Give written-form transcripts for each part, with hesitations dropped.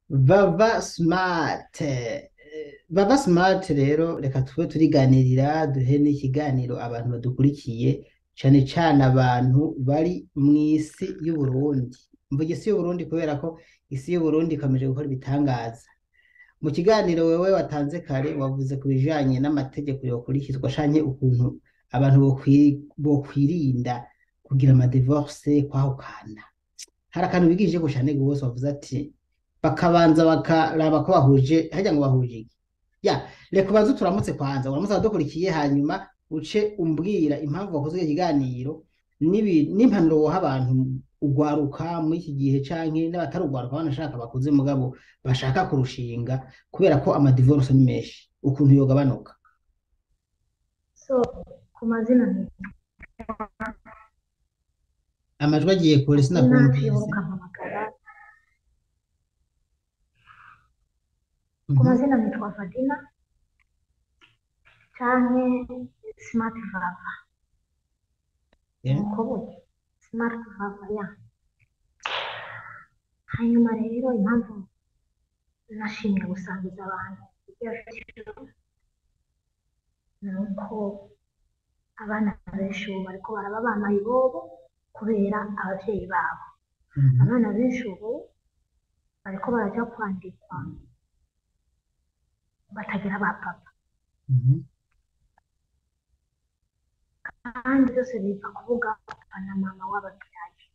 Vava Smart. Vava Smart rero reka tube turiganirira, duhe n'ikiganiro abantu badukurikiye, cane cane abantu bari mw'isi y'Uburundi. Mvuga isi y'Uburundi kubera ko isi y'Uburundi ikomeje gukora ibitangaza. Mu kiganiro wewe watanze kare wavuze ku bijanye n'amategeko yokurikizwa canke ukuntu abantu bokwirinda kugira ama divorce kwahukana. Hari akantu wigishije ko cane gose, wavuze ati bakabanza bakaraba ko bahuje, harya ngo bahuje iki? Ya, reka ubanze uturamutse kwanza, uramutse abadukurikiye, hanyuma uce umbwira impamvu wakoze iki kiganiro n'impanuro woha abantu ugwaruka muri iki gihe canke n'abatari ugwaruka banashaka bakuze mugabo bashaka kurushinga, kubera ko ama divorce ni menshi, ukuntu yogabanuka. So, ku mazina ni Amajwi agiye kure, sinakumvise. Ukampamagara. Ku mazina nitwa Vadina canke Smart Vava. Nuko burya Smart Vava ya. Hanyuma rero impamvu nashimye gusangiza abantu ibyo ni uko abana benshi ubu bariko baraba ba mayibobo kubera abavyeyi babo. Abana benshi ubu bariko baraja kwandikwa batagira ba papa. Kandi byose biva kuvuga papa na mama w'ababyaye.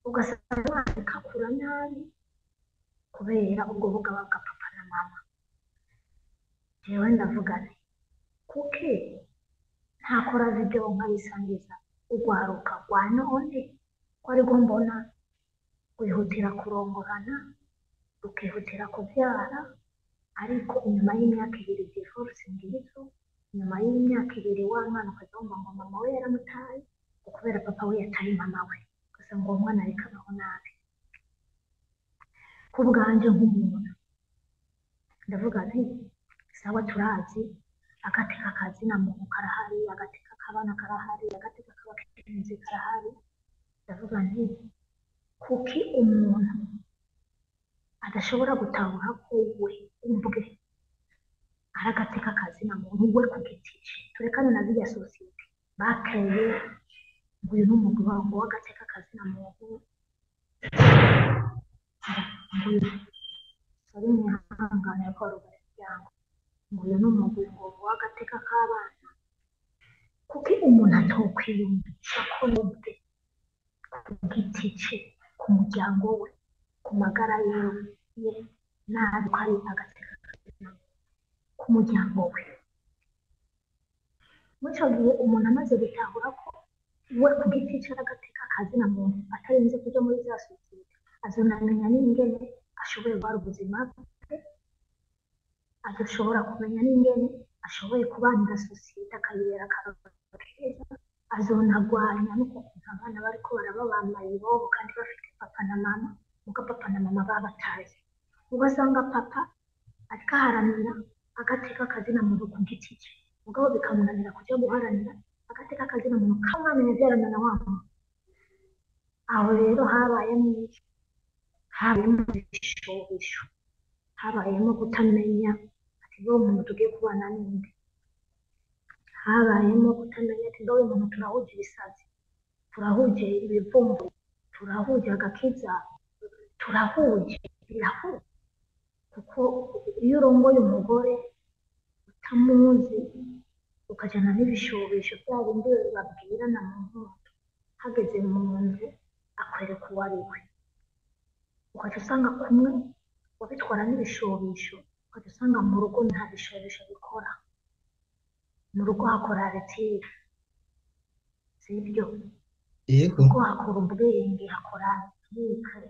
Ugasanga umwana ariko akura nabi kubera ubwo bugaba bwa papa na mama. Jewe ndavuga nti kuki ntakora video nkabisangiza urwaruka rwa none, ko ariko mbona rwihutira kurongorana, rukihutira kuvyara, ariko inyuma y'imyaka ibiri divorce ngizo, inyuma y'imyaka ibiri wa mwana ukaza wumva ngo mama we yaramutaye, ngo kubera papa we yataye mama we, ugasanga uwo mwana ariko abaho nabi. Ku bwanje nk'umuntu ndavuga nti sawa, turazi agateka kazina muntu karahari, agateka k'abana karahari, agateka k'abakenyezi karahari. Ndavuga nti kuki umuntu adashobora gutahura ko we ubwe ari agateka kazina muntu we ku giti cye? Turekane na ziriya sosiyete bakeye ngo uyu ni umugwi ngo w'agateka kazina muntu, ngo uyu sorry mwihangane ko ari umuryango, ngo uyu ni umugwi ngo w'agateka k'abana. Kuki umuntu atokwiyumvisha ko ubwe ku giti cye, ku muryango we, ku magara yiwe nabi ko ari agateka kazina ku muryango we? Muri ico gihe umuntu amaze gutahura ko we ku giti cye ari agateka kazina muntu, atarinze kuja muri za sosiyete, azonamenya n'ingene ashoboye guhara ubuzima bwe, adashobora kumenya n'ingene ashoboye kubanira sosiyete akayibera akarorero keza, azonagwanya n'uko kuntu abana bariko baraba ba mayibobo kandi bafite papa na mama, muga papa na mama babataye. Ugasanga papa ariko aharanira agateka kazina muntu ku giti cye, mugabo bikamunanira kuja guharanira agateka kazina muntu k'umwana yabyarana na wa muntu. Aho rero habayemo iki? Habayemo ibishobisho, habayemo kutamenya ati mbe uwo muntu tugiye kubana ninde, habayemo kutamenya ati mbe uyu muntu turahuje ibisazi, turahuje ibivumvu, turahuje agakiza, turahuje birahuye. Kuko iyo urongoye umugore utamuzi ukajana n'ibishobisho bya bindi babwirana mu nkoto, hageze mu nzu akwereka uwo ari we, ukaca usanga kumwe wabitwara n'ibishobisho, ukaca usanga mu rugo nta bishobisho bikora, mu rugo hakora retire, sibyo? Yego. Mu rugo hakora ubwenge, hakora yikare.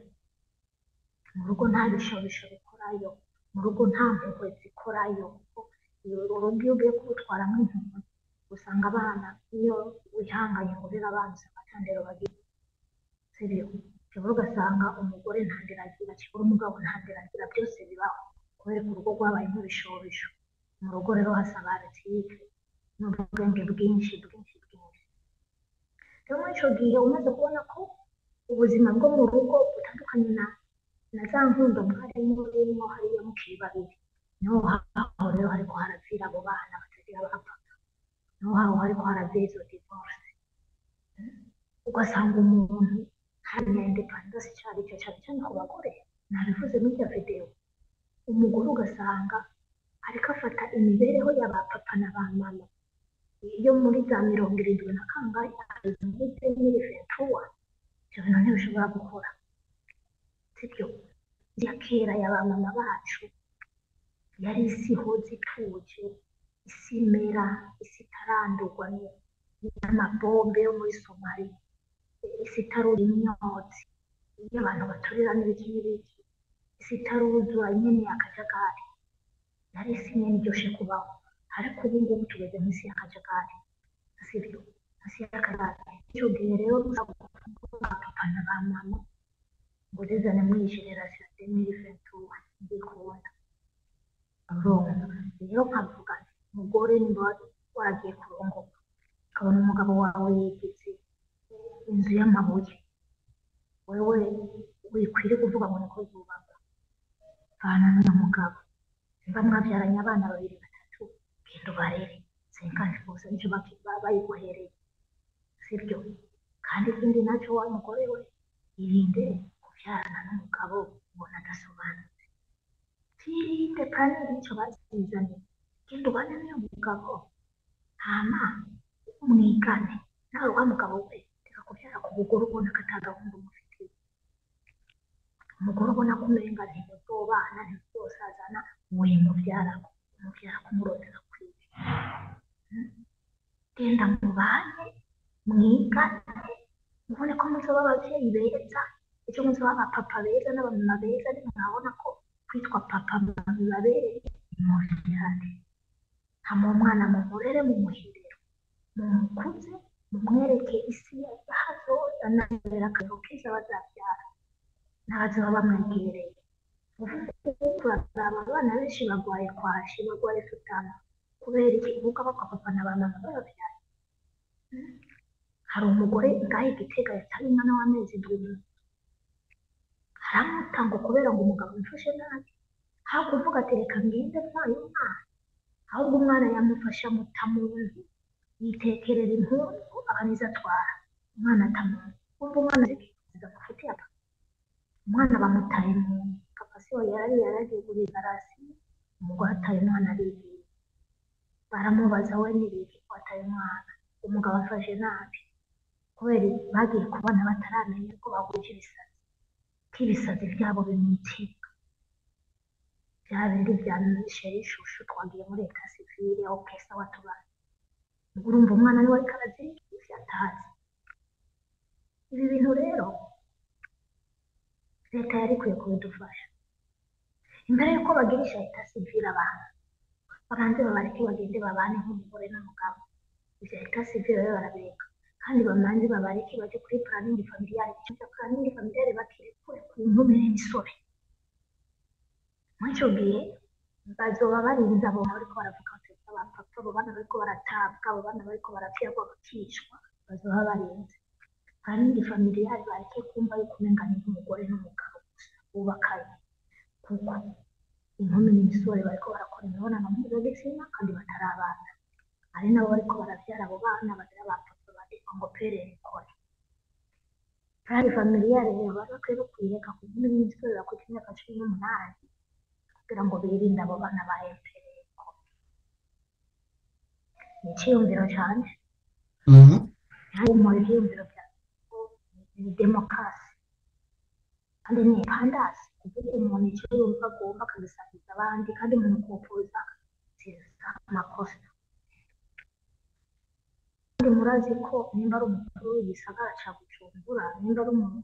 Mu rugo nta bishobisho bikorayo, mu rugo nta mpuhwe zikorayo. Urugo iyo ugiye kurutwaramo impuhwe, usanga abana iyo wihanganye ngo urere abana usanga ata ndero bagira, sibyo? Cyangwa ugasanga umugore nta ndero agira, cyangwa umugabo nta ndero agira, byose bibaho kubera ko urugo rwabayemo ibishobisho. Mu rugo rero hasaba retire n'ubwenge bwinshi bwinshi bwinshi. Rero muri ico gihe umaze kubona ko Ubuzima bwo mu rugo butandukanye na za nkundo mwari murimwo hariya mukiri babiri. Niho haho rero hariko haravira abo bana batagira ba papa, niho haho hariko haravira izo divorce. Ugasanga umuntu ntamenya independence ico arico, cane cane ku bagore. Nabivuze muri irya video, umugore ugasanga ariko afata imibereho ya ba papa na ba mama iyo muri za 70 na kangahe ageze muri 2023. Ivyo bintu ntibishobora gukora, sibyo? Ya kera ya ba mama bacu yari isi ihoze ituje, isi imera, isi itarandurwa n'amabombe yo muri Somaliya, isi itarura imyotsi iyo abantu baturira n'ibiki n'ibiki, isi itaruzura nyene akajagari, yari isi nyene iryoshe kubaho. Ariko ubu ngubu tugeze mw'isi y'akajagari, sivyo? Isi y'akajagari. Ico gihe rero ba papa na ba mama ngo zizane muri iyi generasiyo ya 2023 ntibikunda. Urumva rero nkavuga nti umugore nimba waragiye kurongorwa ukabona umugabo wawe yigize inzu y'amabuye, wewe wikwiriye kuvuga ngo niko zubakwa. Vana n'uyo mugabo, nimba mwavyaranye abana babiri batatu, genda ubarere cinquante pour cent nico bayiguhereye, sivyo? Kandi ikindi naco, wa mugore we, irinde kuvyarana n'umugabo ubona adasobanutse. Vyirinde, planning nico bazizaniye. Genda ubane n'uyo mugabo hama mwigane. Nawe wa mugabo we, reka kuvyara ku mugore ubona ko ata gahunda umufitiye, umugore ubona ko umenga ntimuzobana, ntimuzosazana, wimuvyarako, umuvyara kumurondera kwiwe. Genda mubane, mwigane, mubone ko muzoba abavyeyi beza, ejo muzoba abapapa beza n'abamama beza. Nimwabona ko kwitwa papa mama bibabereye, muvyare. Hama uwo mwana mumurere, mumuhe indero, mumukuze, mumwereke isi y'ahazoza n'akarero keza bazavyara n'abazoba bamwegereye. Ubu turaraba abana benshi bagwaye kwashi, bagwaye sutama. Kubera iki? Kuko aba papa na ba mama babavyaye. Hari umugore ngaha i Gitega yataye umwana w'amezi 7, aramuta ngo kubera ngo umugabo amufashe nabi. Aho kuvuga ati reka ngende ntwaye umwana, ahubwo umwana yamufashe amuta mu nzu, yitekerera impuzu aba nizo atwara, umwana ata mu nzu. Urumva umwana azi amafuti ya papa, umwana bamutaye mu nzu. Papa siwe yari yaragiye guhiga rasi, umugore ataye umwana arigiye. Baramubaza, we n'ibiki wataye umwana? Umugabo amfashe nabi. Kubera bagiye kubana bataramenya ko bahuje ibisazi, ko ibisazi vyabo bimwitinga, vya bindi vya chéri chouchou, twagiye muri état civil, ok sawa tubane. Urumva umwana niwe ariko arazirika ivyo atazi. Ibi bintu rero leta yari ikwiye kubidufasha. Imbere yuko bagirisha état civil abantu, babanze babareke bagende babane nk'umugore n'umugabo. Ivya état civil babe barabireka, kandi bamanze babareke baje kuri planning familiale. Ico ca planning familiale bakirekure ku nkumi n'imisore. Muri ico gihe bazoba barinze abo bariko baravuga bati ba papa, abo bana bariko baratabwa, abo bana bariko baravyagwa bakicwa, bazoba barinze. Planning familiale bareke kumva yuko umenga ni nk'umugore n'umugabo gusa bubakanye, kuko inkumi n'imisore bariko barakora imibonano mpuzabitsina kandi batarabana, ari nabo bariko baravyara abo bana bagira ba papa bandikwa ngo père inconnu. Planning familiale rero bari bakwiye no kuyireka ku nkumi n'imisore bakwije imyaka 18, kugira ngo birinde abo bana ba père inconnu. Ni iciyumviro canje. Mu ivyiyumviro vya ni demokarasi kandi ni indépendance, kuvuga umuntu ico yumva agomba akagisangiza abandi, kandi umuntu kuwupuza si amakosa. Kandi murazi ko nimba ari umukuru w'igisagara ca Bujumbura, nimba ari umuntu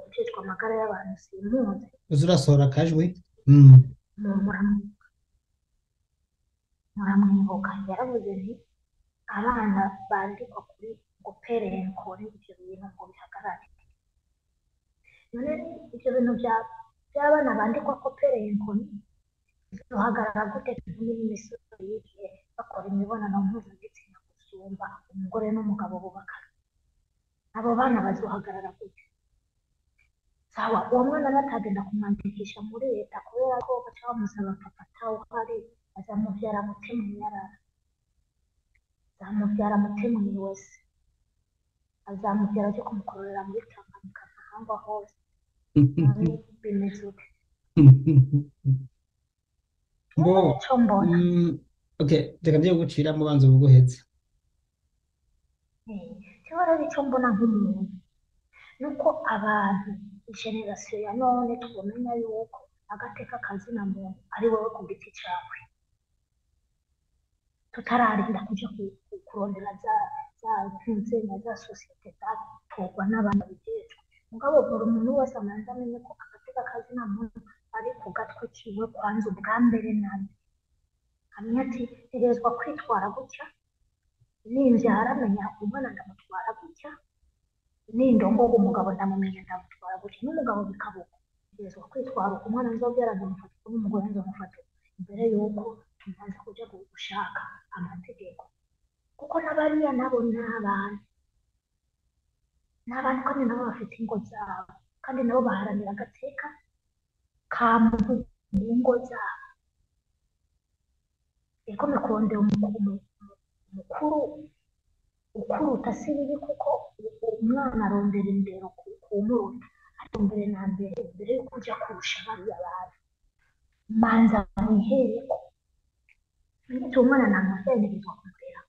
ujejwe amagara y'abantu, simuzi. Uza urasohora akajwi. Muramwibuka yaravuze nti abana bandikwa kuri ngo père inconnu, ivyo bintu ngo bihagarare. None ivyo bintu vy'abana bandikwa ko père inconnu bizohagarara gute inkumi n'imisore y'igihe bakora imibonano mpuzabitsina gusumba umugore n'umugabo bubakana? Abo bana bazohagarara gute? Sawa, uwo mwana batagenda kumwandikisha muri leta kubera ko baca bamusaba papa atawuhari, azamuvyara mutima yarara, azamuvyara mutima wese, azamuvyara aje kumukororera muri Tanganyika ahangwa hose. None bimeze ute? Mbo, Ico mbona okay, reka ngiye gucira mubanza ubuguheze. Jewe rero ico mbona nk'umuntu nuko abantu generasiyo ya none twomenya yuko agateka kazina muntu ari wowe ku giti cawe, tutararinda kuja kurondera za nzenya za sosiyete zatorwa n'abantu babijejwe. Mugabo buri muntu wese amanza amenye ko agateka kazina muntu ari ku gatwe kiwe kwanza ubwa mbere na mbere, amenye ati ntegerezwa kwitwara gutya, ninvyara menya umwana ndamutwara gutya, nindongoga umugabo ndamumenya ndamutwara gutya, n'umugabo bikaba uko, ntegerezwa kwitwara uko, umwana nzovyara nzomufata uko, n'umugore nzomufata uko, imbere yuko tumanza kuja gushaka amategeko. Kuko n'abariya nabo ni abantu, ni abantu kandi nabo bafite ingo zabo, kandi nabo baharanira agateka ka muntu mu ngo zabo. Ego kurondera umukuru ukuruta si bibi, kuko umwana arondera indero kumuruta, ariko mbere na mbere, mbere yuko uja kurusha bariya bantu, manza wihereko umenye uwo mwana namuvyaye ntegerezwa kumurera,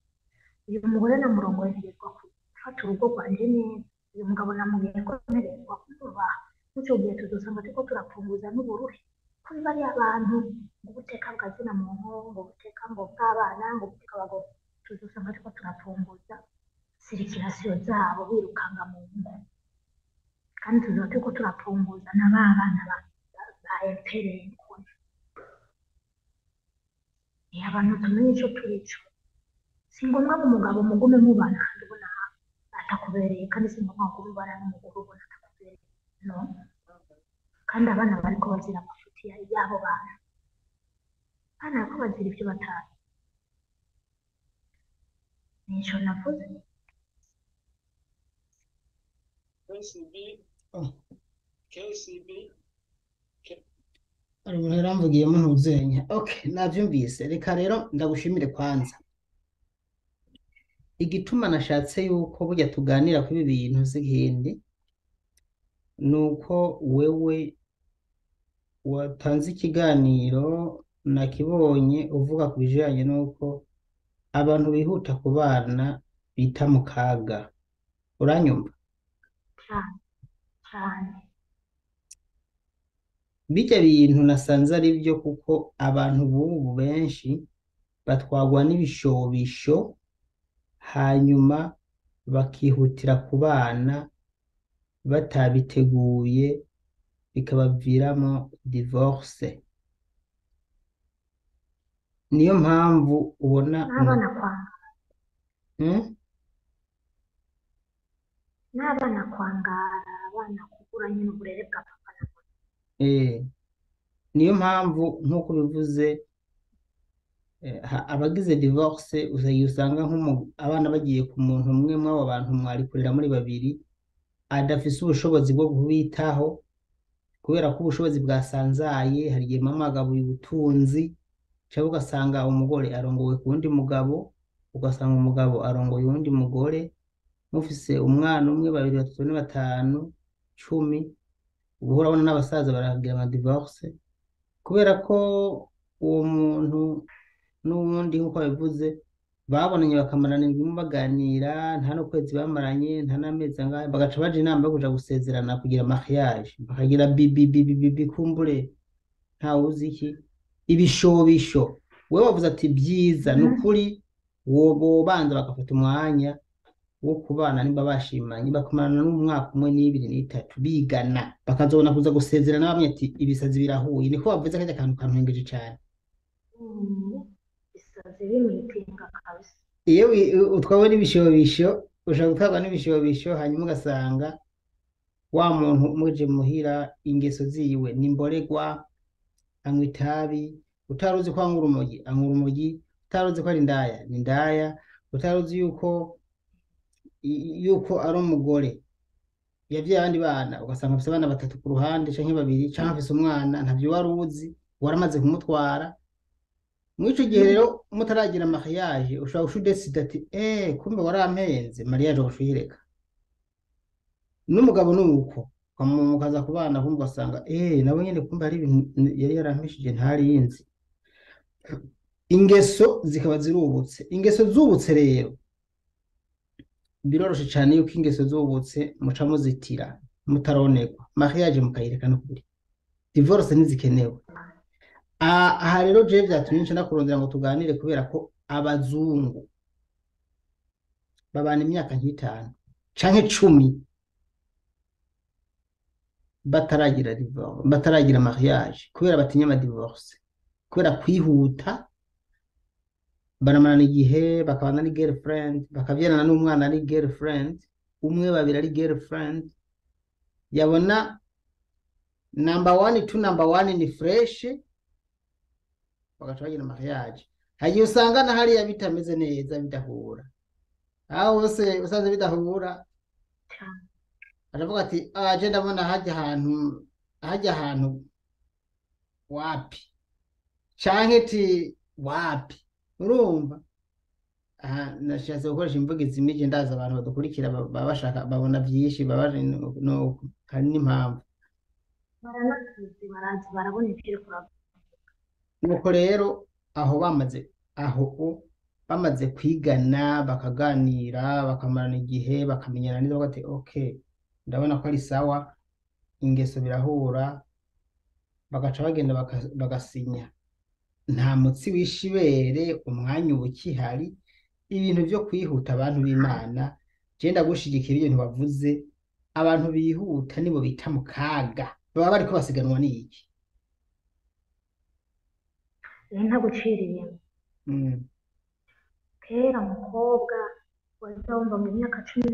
uyu mugore namurongoye ntegerezwa gufata urugo rwanje neza, uyu mugabo namubwiye ko ntegerezwa kumwubaha. Muco gihe tuzosanga turiko turapunguza n'uburuhe kuri bariya bantu, ngo ubuteka bwa zina muntu, ngo ubuteka ngo bw'abana, ngo ubuteka abagore, tuzosanga turiko turapunguza sirikirasiyo zabo birukanga mu ngo, kandi tuzoba turiko turapunguza na ba bana ba emperenkwe. Abantu tumenye ico turico. Si ngombwa ngo umugabo mugume mubana kandi ubona atakubereye, kandi si ngombwa ngo ugume ubana n'umugore ubona atakubereye, no. Kandi abana bariko bazira amafuti y'abo bana, abana bariko bazira ivyo batazi. Nico navuze. KCB, Oh, KCB, hari umuntu yaramvugiyemo ntuzenya. Okay, navyumvise. Reka rero ndagushimire kwanza. Igituma nashatse yuko burya tuganira kuri ibi bintu z'ikindi, nuko wewe watanze ikiganiro nakibonye uvuga ku bijanye n'uko abantu bihuta kubana bita mu kaga. Uranyumva? Cane cane. Birya bintu nasanze ari byo, kuko abantu b'ubu benshi batwarwa n'ibishobisho, hanyuma bakihutira kubana batabiteguye, bikabaviramo divorce. Niyo mpamvu ubona N'abana kwangara, n'abana kwangara, abana kubura nyine uburere bwa papa na mama. Niyo mpamvu nk'uko bivuze, abagize divorce usanga abana bagiye ku muntu umwe mw'abo bantu mwari kurera muri babiri, adafise ubushobozi bwo kubitaho, kubera ko ubushobozi bwasanzaye. Hari igihe mama agabuye ubutunzi, cyangwa ugasanga umugore arongowe ku wundi mugabo, ugasanga umugabo arongoye uwundi mugore, mufise umwana umwe, babiri, batatu, bane, batanu, 10. Ubu urabona n'abasaza baragira ama divorce, kubera ko uwo muntu n'uwundi nk'uko babivuze babonanye bakamarana indwi baganira, nta n'ukwezi bamaranye, nta n'amezi angahe, bagaca baja inama yo kuja gusezerana kugira mariage, bakagira bibi bibi bibi, kumbure ntawuzi iki ibishobisho. Wewe wavuze ati byiza ni ukuri, bobanza bagafata umwanya wo kubana nimba bashimanye, bakamarana n'umwaka umwe n'ibiri n'itatu bigana, bakazobona kuza gusezerana bamwe ati ibisazi birahuye. Niko wavuze, karya kantu kantwengeje cane. Ibisazi bimitinga kabisa. Iyo utwawe n'ibishobisho, ushobora gutwarwa n'ibishobisho, hanyuma ugasanga wa muntu muje muhira ingeso ziwe ni imboregwa, anywa itabi, utaruzi ko anywa urumogi anywa urumogi, utaruzi ko ari indaya ni indaya, utaruzi yuko ari umugore yavyaye abandi bana, ugasanga afise abana batatu ku ruhande canke babiri, canke afise umwana ntavyo wari uzi, waramaze kumutwara. Muri ico gihe rero mutaragira mariage, ushobora guca udesida ati kumbe warampenze, mariage ugaca uyireka. N'umugabo ni uko, mukaza kubana kumbe ugasanga nawe nyene kumbe hari ibintu yari yarampishije ntarinzi. Ingeso zikaba zirubutse. Ingeso zubutse rero biroroshe cane yuko ingeso zubutse muca muzitira mutaronekwa, mariage mukayireka n'ukuri, divorce ntizikenewe. Aha rero jewe vyatumye nca ndakurondera ngo tuganire, kubera ko abazungu babana imyaka nk'itanu canke 10 bataragira divorce, bataragira mariage, kubera batinya ama divorce, kubera kwihuta. Baramarana igihe bakabana ari girlfriend, bakavyarana n'umwana ari girlfriend, umwe babiri ari girlfriend, yabona number 1 to number 1 ni fresh, bagaca bagira mariage. Hagiye usanga na hariya bitameze neza, bidahura, aho hose usanze bidahura, aravuga ati je ndabona hajya ahantu wapi, canke ti wapi. Urumva aha nashatse gukoresha imvugo izimije, ndaza abantu badukurikira baba bashaka babona vyinshi, baba no hari n'impamvu baranakuzi, barazi, barabona ivyo uriko uravuga. Nuko rero aho bamaze kwigana, bakaganira, bakamarana igihe, bakamenyana neza, bakavuga ati okay, ndabona ko ari sawa, ingeso birahura, bagaca bagenda bagasinya. Nta mutsi w'ishibere, umwanya uba ukihari. Ibintu vyo kwihuta, abantu b'Imana, je ndagushigikira ibintu bavuze. Abantu bihuta nibo bita mu kaga, baba bariko basiganwa n'iki? Ntaguciriye. Kera umukobwa waza wumva mu myaka 18,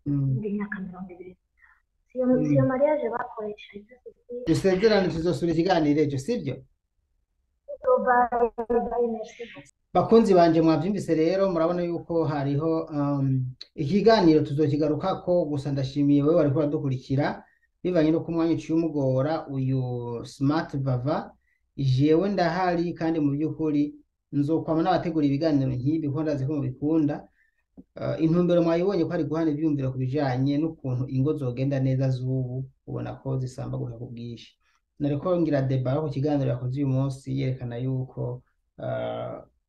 mu myaka 20. Siyo mariage bakoresha. Dusezerane tuzosubira ikiganiro ejo, sivyo? Bakunzi banje mwavyumvise rero, murabona yuko hariho ikiganiro tuzokigarukako. Gusa ndashimiye wewe wariko uradukurikira, bivanye no kumwanya uciye umugora uyu Smart Vava. Jewe ndahari kandi mu by'ukuri nzokwama n'abategura ibiganiro nk'ibi, kuko ndazi ko mubikunda. Intumbero mwayibonye ko ari guhana ivyumviro ku bijanye n'ukuntu ingo zogenda neza z'ubu, ubona ko zisambagurika ku bwinshi. Nariko ngira débat ku kiganiro yakoze uyu munsi, yerekana yuko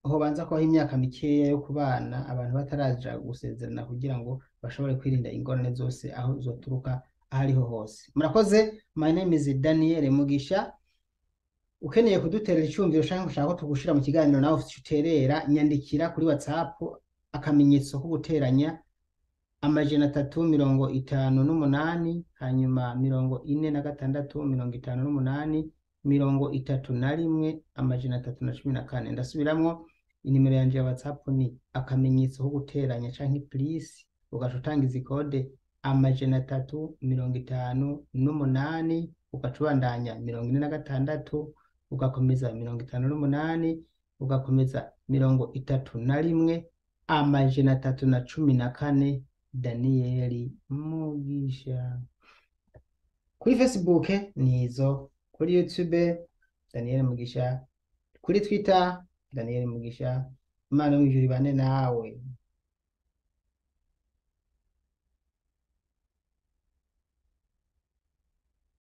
hobanza kubaho imyaka mikeya yo kubana abantu bataraja gusezerana, kugira ngo bashobore kwirinda ingorane zose aho zoturuka aho ariho hose. Murakoze. My name is Daniel Mugisha. Ukeneye kuduterera icyumviro canke ushaka ko tugushira mu kiganiro nawe ufite ico uterera, nyandikira kuri WhatsApp, akamenyetso ko guteranya 358, hanyuma 46, 58, 31, 314. Ndasubiramwo, inimero yanje ya WhatsApp ni akamenyetso ko guteranya canke plus, ugaca utanga izi code 358, ugaca ubandanya 46, ugakomeza 58, ugakomeza 31, 314. Daniel Mugisha. Kuri Facebook nizo, kuri YouTube Daniel Mugisha, kuri Twitter Daniel Mugisha. Imana yo mw'ijuru ibane nawe.